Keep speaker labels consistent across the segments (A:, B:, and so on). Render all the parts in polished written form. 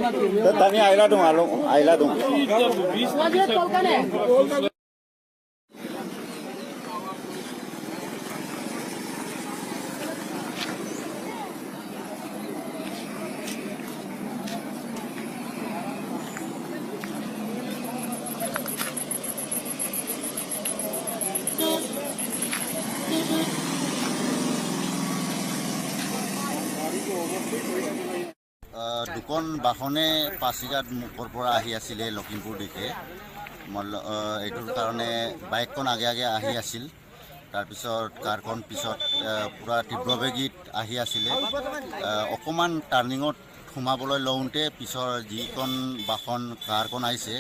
A: Tani aila dong, aila dong.
B: দুখন বাহনে পাছিঘাট মুখৰ পৰা আহি আছিলে লখিমপুৰ দিশে। এইটোৰ কাৰণে বাইকখন আগে আগে আহি আছিল, তাৰপিছত কাৰখন পিছত পূৰা তীব্ৰবেগীত আহি আছিলে। অকণমান টাৰ্ণিঙত সোমাবলৈ লওঁতে পিছৰ যিখন বাহন কাৰখন আহিছে,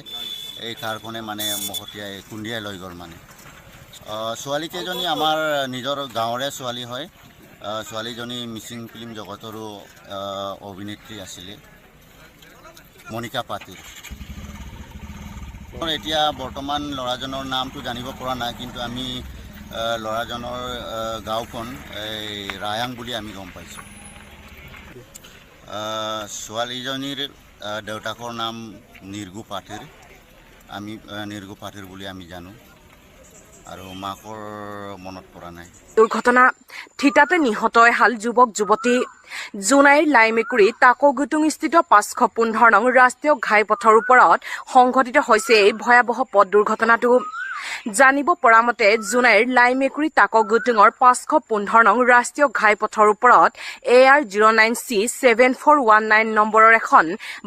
B: এই কাৰখনে মানে মহতিয়াই খুন্দিয়াই লৈ গ'ল। মানে ছোৱালীকেইজনী আমাৰ নিজৰ গাঁৱৰে ছোৱালী হয়। ছোৱালীজনী মিচিং ফিল্ম জগতৰো অভিনেত্ৰী আছিলে, মণিকা পাতিৰ। এতিয়া বৰ্তমান ল'ৰাজনৰ নামটো জানিব পৰা নাই, কিন্তু আমি ল'ৰাজনৰ গাঁওখন এই ৰায়াং বুলি আমি গম পাইছোঁ। ছোৱালীজনীৰ দেউতাকৰ নাম নিৰ্গু পাতিৰ, আমি নিৰ্গু পাতিৰ বুলি আমি জানো, আৰু মাকৰ মনত পৰা নাই।
C: দুৰ্ঘটনা থিতাতে নিহত এহাল যুৱক যুৱতী। জোনাইৰ লাইমেকুৰী তাকগুটুংস্থিত 515 নং ৰাষ্ট্ৰীয় ঘাইপথৰ ওপৰত সংঘটিত হৈছে এই ভয়াৱহ পথ দুৰ্ঘটনাটো। জানিব পৰা মতে জোনাইৰ লাইমেকুৰী তাকগুটুঙৰ 515 নং ৰাষ্ট্ৰীয় ঘাইপথৰ ওপৰত AR 09 C 7419 নম্বৰৰ এখন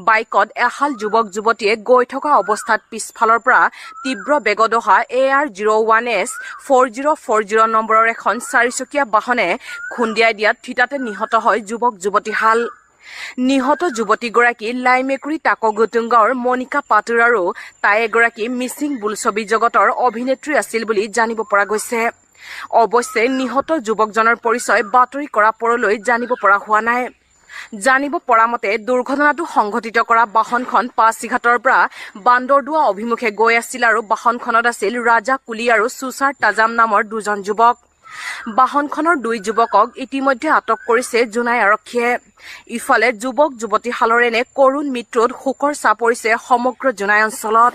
C: বাইকত এহাল যুৱক যুৱতীয়ে গৈ থকা অৱস্থাত পিছফালৰ পৰা তীব্ৰ বেগত অহা AR 01 S 4040 নম্বৰৰ এখন চাৰিচকীয়া বাহনে খুন্দিয়াই দিয়াত থিতাতে নিহত হয় যুৱক যুৱতীহাল। নিহত যুৱতীগৰাকী লাইমেকুৰী তাকগুটুং গাঁৱৰ মণিকা পাতুৰ আৰু তাই এগৰাকী মিচিং বোলছবি জগতৰ অভিনেত্ৰী আছিল বুলি জানিব পৰা গৈছে। অৱশ্যে নিহত যুৱকজনৰ পৰিচয় বাতৰি কৰা পৰলৈ জানিব পৰা হোৱা নাই। জানিব পৰা মতে দুৰ্ঘটনাটো সংঘটিত কৰা বাহনখন পাছিঘাটৰ পৰা বান্দৰদোৱা অভিমুখে গৈ আছিল আৰু বাহনখনত আছিল ৰাজা কুলি আৰু সুচাৰ তাজাম নামৰ দুজন যুৱক। বাহনখনৰ দুই যুৱকক ইতিমধ্যে আটক কৰিছে জোনাই আৰক্ষীয়ে। ইফালে যুৱক যুৱতীহালৰ এনে কৰুণ মৃত্যুত শোকৰ ছাঁ পৰিছে সমগ্ৰ জোনাই অঞ্চলত।